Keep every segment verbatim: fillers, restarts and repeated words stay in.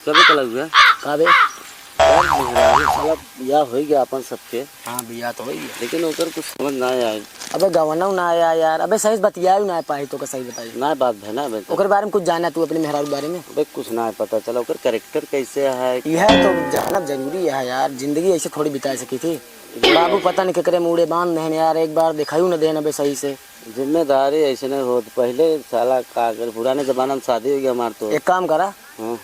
कबे कलउआ? का बे? यार, मेहरारू साला बियाह होइ गया अपन सबके। हाँ, बियाह तो होइ गया। लेकिन ओकर कुछ समझ ना आए। अबे गवनौ ना आया यार, अबे सही से बतियायु ना पाई तो का सही बताई। ना बात है ना अबे तो। ओकर बारे में कुछ जाना तू अपने मेहरारू के बारे में? अबे कुछ ना पता चला, ओकर character कैसे है? यह तो जानब जरूरी है यार, जिंदगी ऐसे थोड़ी बिता सकी थी। बाबू पता नहीं केकरे मूड़े बांध देहन यार, एक बार देखायु न देहन अबे सही से। जिम्मेदारी ऐसे नहीं होत, पहले साला का कर, पुराने जमाना में शादी होइ गया हमार तो। एक काम करा, हाँ।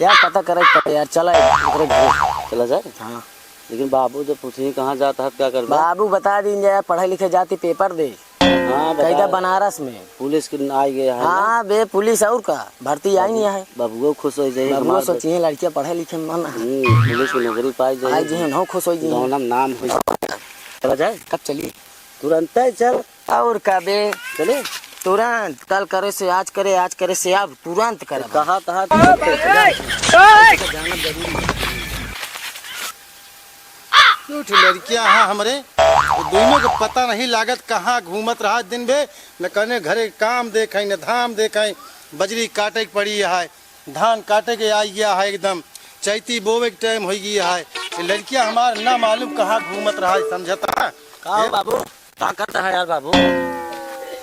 यार, पता करे के पड़े यार, चला ओकरे घरे। चला जाए? हाँ। लेकिन बाबू जब पूछी कहाँ जात हत, का करबे? बाबू बता दीन जाए, पढ़े लिखे जाती, paper दे। हाँ, बता। कैदा बनारस में। पुलिस के आई गया है ना? हाँ बे, पुलिस और का, भर्ती आई नहीं है। बबुओ खुश होइ जाए, बबुओ हमार सोचिए लड़कियाँ पढ़े लिखे में मन है। हम्म, पुलिस की नौकरी पाई जाए। आई जी, उन्हों खुश होइ जाए। गाँव में नाम होइ जाए। चला जाए? कब चली? तुरंत ही चल। और का बे? चले? तुरंत, कल करे से आज करे, आज करे से अब, तुरंत करब। कहा, कहा, जानब जरूरी है। दू ठे लड़कियां हैं हमरे, वो दोनों के पता नहीं लागत कहाँ घूमत रहा दिन भे, न कने घरे काम देखे, न धाम देखे, बजरी काटे के पड़ी है। धान काटे के आई गया है एकदम, चैती बोवे के time होइ गया है। ये लड़कियां हमार ना मालूम कहाँ घूमत रहा है, समझता? का हो ए? बाबू, का करता है यार बाबू?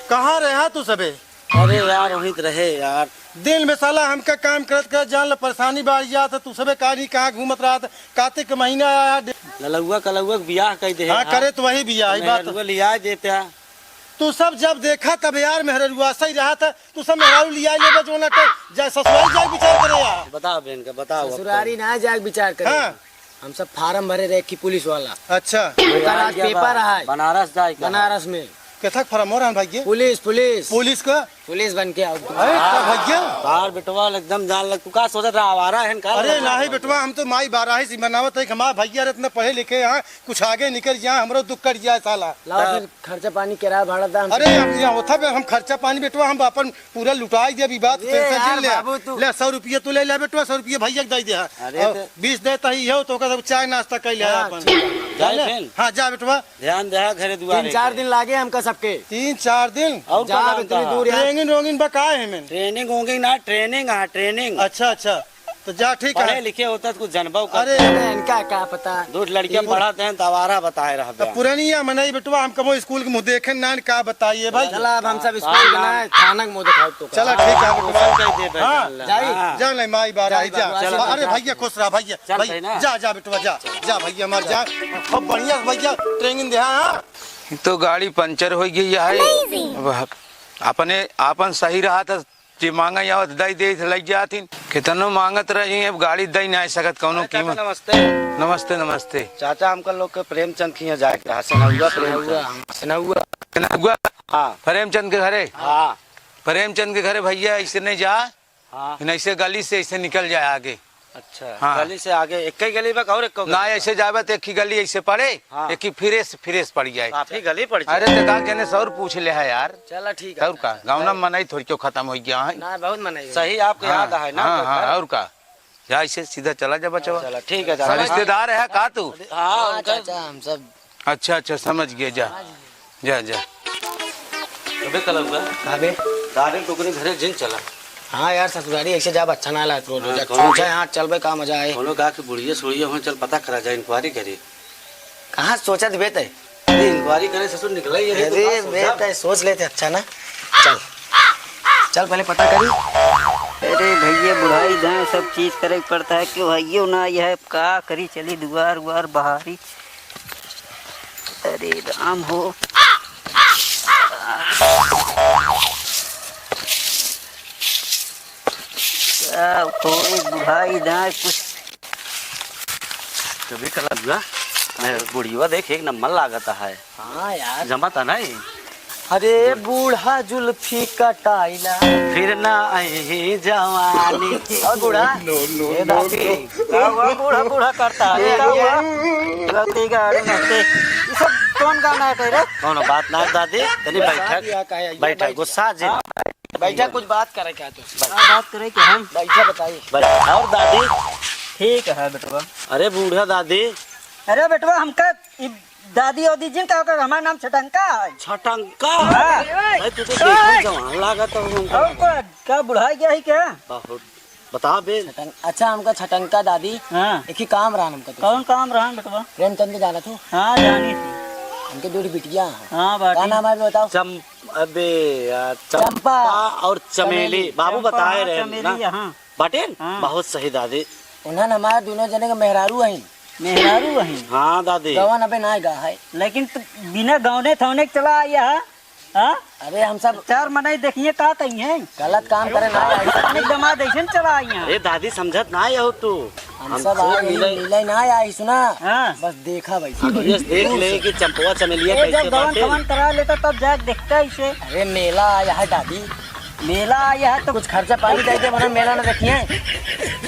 कहाँ रहा तू सबे? अरे यार, वहीं तो रहे यार। दिन में साला हमका काम करत करत जान ल परेशानी बढ़ जात है, तू सबे कहाँ नहीं कहाँ घूमत रहा था। कार्तिक के महीना आया, ललउआ कलउआ के बियाह कइ दे हाँ, हाँ। करे तो वही बियाह, ई बात। मेहरुआ लिया देता। तू सब जब देखा तब यार मेहरुआ सही रहा था, तू सब मेहरारू लिया लेबे जो ना कर, जा ससुराल जाए विचार करे यार। बताओ बहन का, बताओ अब ससुरारी तो। ना जाए विचार करे। हाँ। हम सब form भरे रहे कि पुलिस वाला। अच्छा। ओकर आज paper है। बनारस जाए का? बनारस में। कैसा form हो रहा है भाई ये? पुलिस, पुलिस। पुलिस का? पुलिस बन के आओ। अरे, का भैया? तार बेटवा एकदम जान लग, तू का सोचत रहा, आवारा है का? अरे नहीं बेटवा, हम तो माई बाराही से मनावत है कि हमार भैया रे इतना पढ़े लिखे हैं, कुछ आगे निकल जाए, हमरो दुख कट जाए साला। लाओ हाँ। फिर खर्चा पानी, किराया भाड़ा दा हम। अरे, हम यहाँ होता बे, हम खर्चा पानी बेटवा, हम अपन पूरा लुटाई दे, अभी बात ये tension यार जिन ले। बाबू तू। ले, सौ रुपया तू ले ले बेटवा, सौ रुपया भैया के दे दे। अरे और तो बीस देता ही हो, तो ओकर सब चाय नाश्ता कर ले हाँ, अपन। ठीक है। जाए ले। फिर? हाँ, जा बेटवा। ध्यान दे घरे दुआरे तीन चार पे। दिन लागे हमका सबके। तीन चार दिन? और जाब का इतनी काम दूर यार। Training वोंगिंग बा का है में? Training वोंगिंग ना, training, हाँ, training। अच्छा, अच्छा। तो जा, ठीक है। पढ़े लिखे होता तो कुछ जनबो करते। अरे। अरे, इनका का पता? दो लड़कियां ई पढ़त हैं तो आवारा बताए रह तो गया। पुरनिया मनई बेटवा, हम कबो स्कूल के मुंह देखे ना, का बताइए भाई। चला, अब हम सब स्कूल के ना, थाना के मुंह दिखाओ तो का। चला, ठीक है बेटवा। कह दे भाई, हाँ। चल। जाई। हाँ। जा नहीं माई बाराही, जाई जा। बाबू, चल, अरे जा। भैया खुश रहा भैया। चल भाई, भाई ना। जा, जा बेटवा, जा। जा भैया हमार जा। अब बढ़िया भैया training दे, हाँ। तो गाड़ी पंचर होइ गई है। अब अपने आपन सही रहा था, जे मांगे आवत दई दे, लग जाथिन। कितनो मांगत रही, अब गाड़ी दई ना सकत कौनो अरे चाचा, कीमत। नमस्ते। नमस्ते, नमस्ते। चाचा, हमका लोग के प्रेमचंद के यहाँ जाए के रहा, सनौआ प्रेमचंद। सनौआ, सनौआ। सनौआ? हाँ। प्रेमचंद के घरे? हाँ। प्रेमचंद के घरे भैया, ऐसे नहीं जा। हाँ। फिर ऐसे गली से ऐसे निकल जाए आगे। अच्छा, हाँ। गली से आगे एक ही गली बा, और एक गली ना, बा? ऐसे जाबे तो एक ही गली ऐसे पड़े, हाँ। एक ही फिरेस, फिरेस पड़ जाए। काफी गली पड़ जाए। अरे तो का जने सौर पूछ ले है यार। चला ठीक है। और का, गाँव ना मनई थोड़ी क्यों खत्म हो गया है। ना, बहुत मनई हो सही गया। आपको हाँ, याद है ना, हाँ, तो हाँ, घर और का। जा ऐसे सीधा चला जा बचवा। चला ठीक है, हाँ, जा। रिश्तेदार है का तू? हाँ, हाँ, उनका चाचा, हम सब अच्छा, अच्छा, समझ गया, जा। जा, जा। अबे कलौआ। का बे? डार्लिंग, तू अपने घरे जिन चला। हाँ यार, ससुरारी ऐसे जाब अच्छा ना लागत रोज रोज। हाँ, अच्छा, कौनो अच्छा, यहाँ चलबे का मजा आए। कौनो कहा कि बुढ़िया सुढ़िया हो, चल पता करा जाए, inquiry करी। कहाँ सोचत बे तै? अरे inquiry करे ससुर निकला ही है, तो अरे का सोचा? बे तै सोच लेते अच्छा ना। चल। चल पहले पता करी। अरे भैया, बुढ़ाई जाए, सब चीज करे के पड़ता है, कि भैया ना यह का करी, चली दुआर उआर बहारी। अरे राम हो। का कोई बुढ़ाई ना कुछ। कभी कला हुआ, मैं बुढ़िया देख एक नंबर लागत है। हाँ यार। जमा था नहीं। अरे बूढ़ा जुल्फी कटाइला। फिर ना आई जवानी। और बूढ़ा, no, no, ये no, दादी, no। का हुआ बूढ़ा बूढ़ा करता है? ये का हुआ? गलती का अरे नमस्ते। ये सब कौन गाना है रे? कौनो बात ना है दादी, तनी बैठक, गुस्सा भी आता है, ये बैठक, बैठ गुस्सा जिन। हाँ, बैठा, कुछ बात करे क्या तू? का बात करे क्या हम? बैठा बताइए। बैठ। और दादी? ठीक है बेटवा। अरे बूढ़ा दादी। अरे बेटवा, हमका ई दादी ओदी जिन का ओकर हमार नाम छटंका है। छटंका? हाँ। भाई, तू तो देखो जवान लागत हो हमको। और का, का बुढ़ा गया है क्या? बहुत। बता बे। छटंक-, अच्छा, हमका छटंका दादी। हाँ। एक ही काम रहन हमका तो। कौन काम रहन बेटवा? प्रेमचंद के जानत हो? हाँ, जानी थी। हमके दो ठो बिटिया हैं। हाँ, बाटी। का नाम है बे, बताओ? चम-, अबे यार, चंपा। चंपा और चमेली। चमेली। बाबू चंपा, बताए हाँ, रहे चमेली, ना। हाँ। बाटेन? हाँ। बहुत सही दादी। उन्हन हमार दुनो जने के मेहरारू अहिन। मेहरारू अहिन? हाँ दादी। गवन अबे ना गा है। लेकिन तू बिना गवने थवने के चला आया है? हाँ? अरे हम सब चार मनई देखिए का कही है? गलत काम करे ना आई। अपने दमाद ऐसे न चला आई हैं। अरे दादी समझत ना आयो तू। हम हम सब सब आई मिले। मिले ना आई सुना। हाँ। बस देखा भाई। हम बस देख ले कि चंपवा चमेलिया ए, कैसे जब गवन बाटे। खवन करा लेता तब जाके देखता इसे। अरे मेला आया है दादी। मेला आया है तो कुछ खर्चा पानी दे दे, वरना मेला ना देखिए।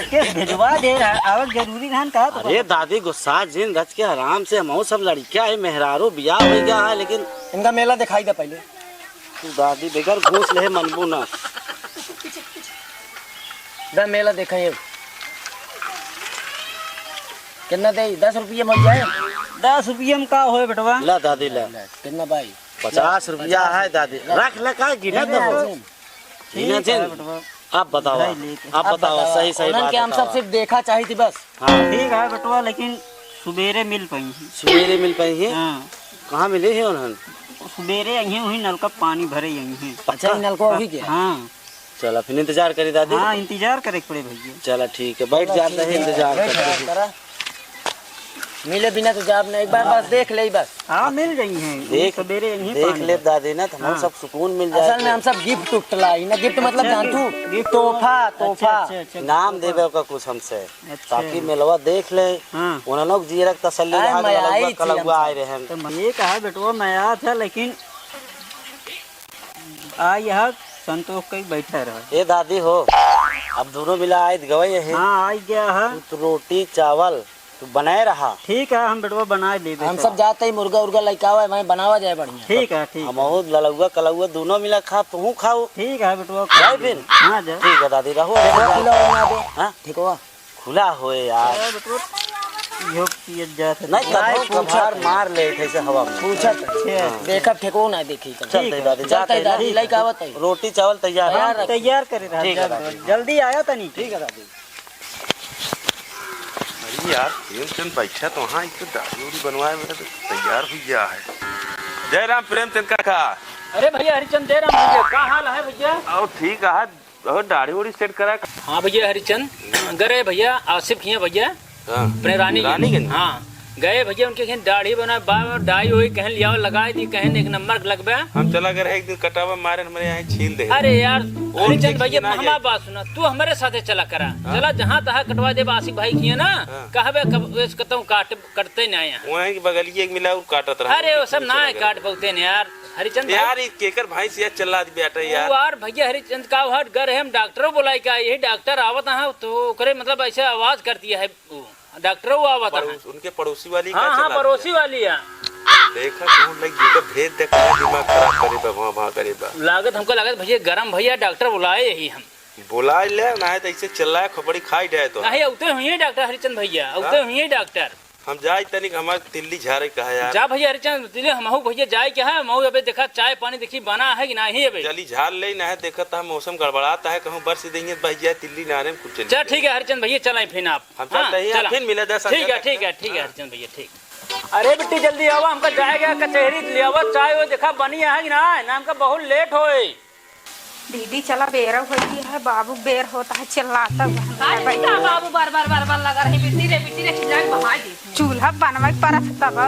के भेजवा दे रहा, आवक जरूरी रहन का तो। अरे दादी गुस्सा जिन रच के आराम से, हमहू सब लड़किया है, मेहरारू बियाह हो गया है, लेकिन इनका मेला दिखाई दे पहले। तू दादी बगैर घूस ले मनबू ना। दा मेला देखा ये। कितना दे? दस रुपये में हो जाए। दस रुपये में का होए बेटवा? ला दादी ला। कितना भाई? पचास रुपया है दादी। रख ले, का गिना दो। गिना जिन। अब बतावा, अब बतावा, सही, सही बात बतावा। उन्हन के हम सब सिर्फ देखा चाही थी बस। हाँ। ठीक है बेटवा, लेकिन सुबेरे मिल पाई हैं। सुबेरे मिल पाई हैं? हाँ। कहाँ मिले हैं उन्हन? सुबेरे आई हैं, वही नलका पानी भरे आई हैं। अच्छा, ये नलका वही के? हाँ। चला, फिर इंतजार करी दादी। हाँ, इंतजार करे के पड़े भैया। चला, ठीक है, बैठ जाते हैं, इंतजार करते हैं। मिले बिना तो जाब नहीं, एक बार बस देख ले बस। हाँ, मिल जाई हैं। देख, सुबेरे यहीं देख पानी ले बा। दादी ना, तो हम हाँ। सब सुकून मिल जाए। असल में हम सब गिफ्ट उफ्ट लाई ना, गिफ्ट मतलब अच्छा, जानतू? गिफ्ट। तोहफा, अच्छा, तोहफा। अच्छा, अच्छा, नाम तोहफा। देवे का कुछ हमसे, अच्छा। ताकि मेलवा देख ले, हाँ। उन्होंने जियरा के तसल्ली अरे, रहा, तो मैं ललुआ आई थी कलुआ हमसे। आए रहे हैं। तो मैं ये कहा बेटवा, मैं आया था, लेकिन आ यहाँ संतोष कई बैठा रहा। ए दादी हो, अब दोनों मिला आइत गवे है। हाँ, आ गया है। तू तो रोटी चावल तू बनाए रहा। ठीक है, हम बेटवा बनाए लेबे हम सब। सब जाते ही मुर्गा उर्गा लेके आवे, मैं बनावा जाए बढ़िया। ठीक है, ठीक है। हमहू ललुआ कलउआ दोनों मिला खा, तू खाओ। ठीक है बेटवा। जाए बिन? हाँ, जा। ठीक है दादी, रहो। देखो, खुला होए ना दे। हाँ? ठीक हुआ? खुला होए यार। अरे बेटवा, इहो पियत जात है। नहीं, कभो कभार मार ले ऐसे हवा में। पूछत है। हाँ। देखब ठेको ना देखी कब। चलते ठीक है। दादी, चलते जाते हैं दादी, ना। लइका आवत है। रोटी चावल तैयार है। तैयार रख। तैयार करे रहा, ठीक है जा दादी। जल्दी आया तनी। ठीक है दादी। अरे यार, प्रेमचंद बैठा तो हाँ, एक तो दाढ़ी उड़ी बनवाए मेरा तो तैयार हुई गया है। जय राम प्रेमचंद काका। अरे भैया हरिचंद, जय राम भैया, का हाल है भैया? और ठीक है, और दाढ़ी उड़ी सेट करा। हाँ भैया हरिचंद, गए भैया आसिफ किया भैया, हाँ। अपने रानी के। रानी के? हाँ, गए भैया उनके कहीं दाढ़ी बना, बाल डाई होई, कहीं लियावा लगाई दी, कहीं एक नंबर लगबे। हम चला गए रहे एक दिन कटावा मारे, हमारे यहाँ छील दे। अरे यार, और हरिचंद भैया, हमार बात सुना, तू हमारे साथे चला करा। हाँ। चला, जहाँ तहाँ कटवा देब आसिफ भाई किया ना, हाँ। कहबे कब, इस कतहूँ काट, कटते ना यहाँ। वहीं की बगलिए एक मिला और काटत रहा। अरे, वो सब ना है, काट बहुते ने यार। हरिचंद भाई। यार, ये केकर भाई से यार चिल्ला दी बेटा यार। वो यार भैया हरिचंद का हट घर है, हम डॉक्टरों बुलाई का, यही डॉक्टर आवत है तो ओकरे मतलब ऐसे आवाज करती है वो। डॉक्टरों आवत है। पड़ोस-, उनके पड़ोसी वाली का हाँ, हाँ, चिल्ला दी पड़ोसी है। वाली है। देखा कौन लग गई, तो भेद देख के दिमाग खराब करे बा, वहाँ, वहाँ करे बा। लागत हमको लागत भैया गरम भैया डॉक्टर बुलाए यही हम। बुला ले, ना है तो ऐसे चिल्लाए खोपड़ी खाई जाए तो। नहीं, उतरे हुई है डॉक्टर हरिचंद भैया, हाँ? उतरे हुई है डॉक्टर। हम जाए तनिक हमार तिल्ली झारे का है यार। जा भैया हरिचंद, तिल्ली हमहू भैया जाए के है, हमहू अबे देखा चाय पानी देखी बना है कि नाही अबे। चली झार ले, ना है देखत है मौसम गड़बड़ात है, कहूँ बरस देंगे तो भैया तिल्ली नारे में कुछ चली। चल ठीक है हरिचंद भैया, चला फिर आप। हम हाँ, चलते ही चला। फिर मिले दस ठीक है, ठीक है, ठीक है हाँ। हरिचंद भैया, ठीक। अरे बिट्टी जल्दी आवा, हमका जाए गया कचहरी, ले आवा चाय वो देखा बनी है कि ना, ना हमका बहुत लेट होए। दीदी, चला, बेरा होइ गया है, बाबू बेर होता है, चिल्लाता हुआ हम अरे भाई। का बाबू बार बार बार बार लगा रहे, बिट्टी रे, बिट्टी रे, चिल्ला के बहाई दे। चूल्हा बनवे के परत तब।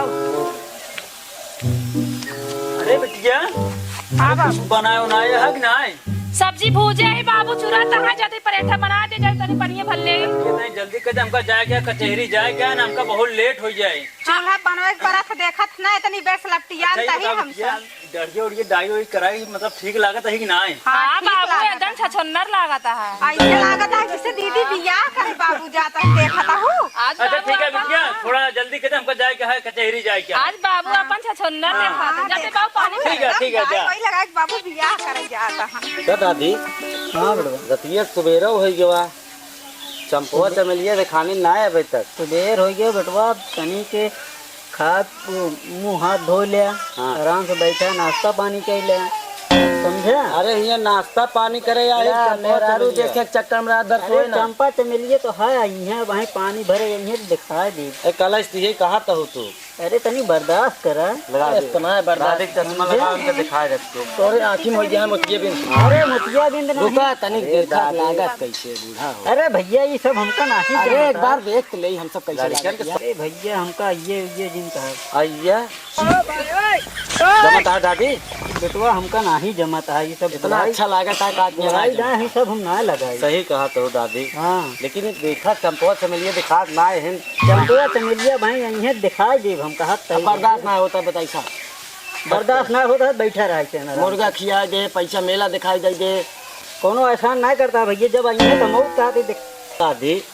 अरे बिटिया, हाँ अरे कुछ बाबू। बनाए उनाए है कि नाय? सब्जी भूजे है बाबू, चूल्हा तहाँ जाते परेठा बना दे जाए, तनी पनिया भर ले। ये नहीं, जल्दी कर दे, हमका जाए क्या, कचहरी जाए क्या ना, हमका बहुत लेट हो जाए। चूल्हा बनवे के परत देखत ना, इतनी बेर से लपटियान अच्छा, ये तही बताओ हम बिटिया, सब। दढ़िया उढ़िया डाई वाई कराई, मतलब, ठीक लागत है कि नाय? हाँ, हाँ, ठीक बाबू, लागत एकदम है। छछुन्नर लागत है। ऐसे लागत है जैसे दीदी बियाह करे बाबू जाता है, देखत हूँ। आज अच्छा, बाबू ठीक है अपन बिटिया, थोड़ा जल्दी कर दे, हमको जाए के है, कचहरी जाए के है। आज बाबू हाँ। अपन छछुन्नर हाँ। देखा था। हाँ, जाते देखत बाबू, पानी हूँ। ठीक है, ठीक है, जा। वही लगा के बाबू बियाह करे जाता है। क्या दादी? हाँ बेटवा। रतिया सुबेरा हो गया। चंपवा चमेलिया देखानी ना है अभी तक। सुबेर हो गया बेटवा, तनी के खा, मुंह हाथ धो ले, हाँ। आराम से बैठा, नाश्ता पानी कर ले। समझा? अरे, हियाँ नाश्ता पानी करे आए, या, चंपा मेहरारू चमेलिया। देखे के चक्कर में रात भर अरे, सोए ना। चंपा चमेलिया तो है, हियाँ वहीं पानी भरे, हियाँ दिखाई दे। ए, कलश तो यही कहा तो हो तू। अरे, तनी बर्दाश्त करा। लगा दे। इतना है बर्दाश्त। दादी के चश्मा समझे? लगा, उनके दिखाए रख तू। तोरे आँखी में हो गया है मोतिया बिंद। अरे, मोतिया बिंद नहीं। रुका, तनी अरे, देखा दादी। लागत कैसे बूढ़ा हो। अरे भैया, ये सब हमका नहीं अरे, जमता। एक बार देख तो ले, हम सब कैसे लड़कन लागत के है। अरे भैया, हमका ये, ये जिन कहा। आइया। जमत है दादी? बेटवा, हमका नाही जमत है, ये सब इतना बुराई, अच्छा लागत है, का आदमी बुराई ना ना, ये सब हम ना लगाई। सही कहा तो दादी। हाँ। लेकिन ये देखा, चंपवा चमेलिया दिखात ना है। चंपवा चमेलिया भाई, यहीं दिखाई देब हम, कहत अब तई। बर्दाश्त ना होता, बताई साहब। बर्दाश्त ना होता, बैठा रहा है चैनल। मुर्गा खिया दे, पैसा मेला दिखाई दे दे। कोनो एहसान ना करता भैया, जब आई है तो मौत का भी दिख- दादी,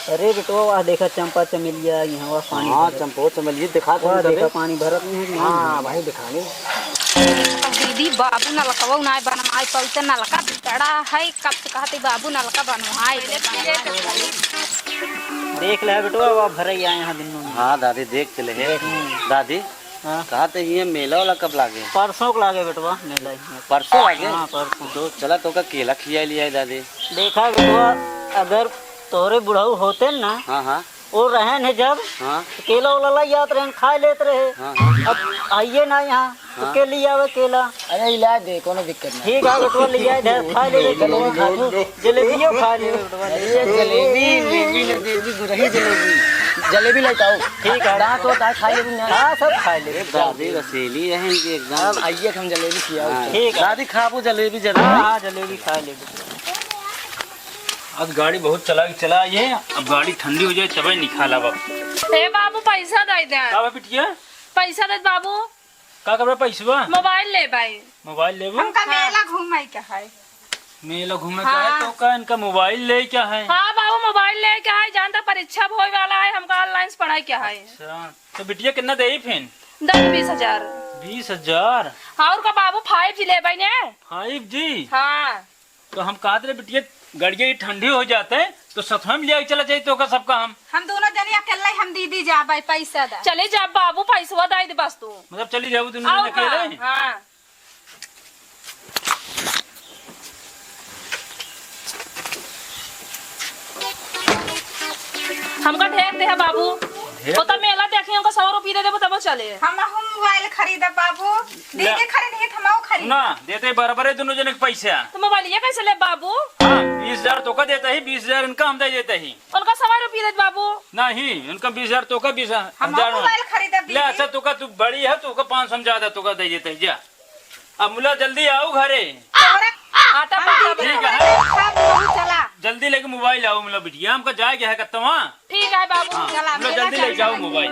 अरे बेटवा, वाह देखा चंपा चमेलिया, यहाँ वाह पानी हाँ, भरत। चंपो चमेलिया दिखा वाह तुम देखा तबे। पानी भरत नहीं है कि नहीं हाँ, भरत? भाई दिखानी। अब दीदी बाबू नलकवा ना बनवाए, पौते नलका बिगड़ा है, कब से कहते बाबू नलका बनवाए। देख ले बेटवा, वाह भरैया यहाँ दिन में। हाँ दादी, देख के ले है। हम्म। दादी, हाँ। कहा थे ये मेला वाला कब लागे? परसों को लागे बेटवा, मेला ही। परसों लागे? हाँ, परसों। तो चला तो का केला खिया लिया है दादी। देखा बेटवा, अगर तोहरे बुढ़ऊ होते न ना, हाँ, हाँ। वो रहन है जब, हाँ। तो केला उला लाई जात रहन, खा लेत रहे। हाँ, हाँ। अब आइए ना यहाँ, तो हाँ। के लिए आवे केला? अरे, इलाज दे, कोनो दिक्कत नहीं। ठीक है, बेटवा, ले आए, धर, खा ले, ले, जलेबी खा ले। जलेबियो खा ले, बेटवा, ले। अरे, जलेबी, जलेबी, जलेबी, गुरही जलेबी। जलेबी लेके आओ। ठीक है। दांत होता है, खा ले, ना। हाँ, सब खा ले। अरे, दादी रसीली है इनकी एकदम। अब आइए, हम जलेबी खियाओ। हाँ। ठीक है। दादी, खाबू जलेबी, जलेबी। हाँ, हाँ, जलेबी खा ले, बेटवा। आज गाड़ी बहुत चला के चला ये, अब गाड़ी ठंडी हो जाए तबे निकाला बाबू। ए बाबू, पैसा दे दे। का बा बिटिया? पैसा दे बाबू। का करबे पैसवा? मोबाइल लेबै। मोबाइल लेबू? हमका हाँ। मेला घूमे के है। मेला घूमे के है हाँ। तो का इनका मोबाइल ले के है? हाँ बाबू, मोबाइल ले के है, जानता परीक्षा होए वाला है, हमका online से पढ़ाई के है। अच्छा, तो बिटिया कितना देई फिन? दस बीस हजार। बीस हजार? हाँ, और का बाबू, five G लेबै ने? Five G? हाँ। तो हम कहत रहे, बिटिया, गड़िया ये ठंडी हो जाते, तो सथवा में लिया के चला जाए, तो का सबका हम। हम दोनों जनी अकेले, हम दीदी जाबै, पैसा दा। चले जा बाबू, पैसवा दे दे बस तू। मतलब, चली जाबू दोनों और जने का? अकेले? हाँ। हमका ढेर दे है बाबू। ढेर? वो तो मेला देखी, हमका सौ रुपये दे देबो, तबो चले। हम मोबाइल खरीदब बाबू। दीदी ले। खरीद ही, हमहू खरीद। ना, देते बराबर है दोनों जने के पैसा। तो मोबाइल ये कैसे ले बाबू? हाँ, बीस हजार तोका देता ही, बीस हजार इनका हम दे देता ही। उनका सवा रुपये देत बाबू। नहीं, उनका बीस हजार तोका, बीस हजार हम मोबाइल खरीदब ले, दीदी। अच्छा, तोका तू बड़ी है, तोका पाँच सौ हम ज्यादा तोका दे देता ही, जा। अब मुला जल्दी आओ घरे। तोहरा आटा हम पाता दीदी बना। ठीक है। सब तू चला। जल्दी लेके मोबाइल आओ, मुला बिटिया, हमका जाए के है कत्तवा। ठीक है बाबू। हाँ, चला, मुला मेला जल्दी ले चल जाओ चला। मोबाइल।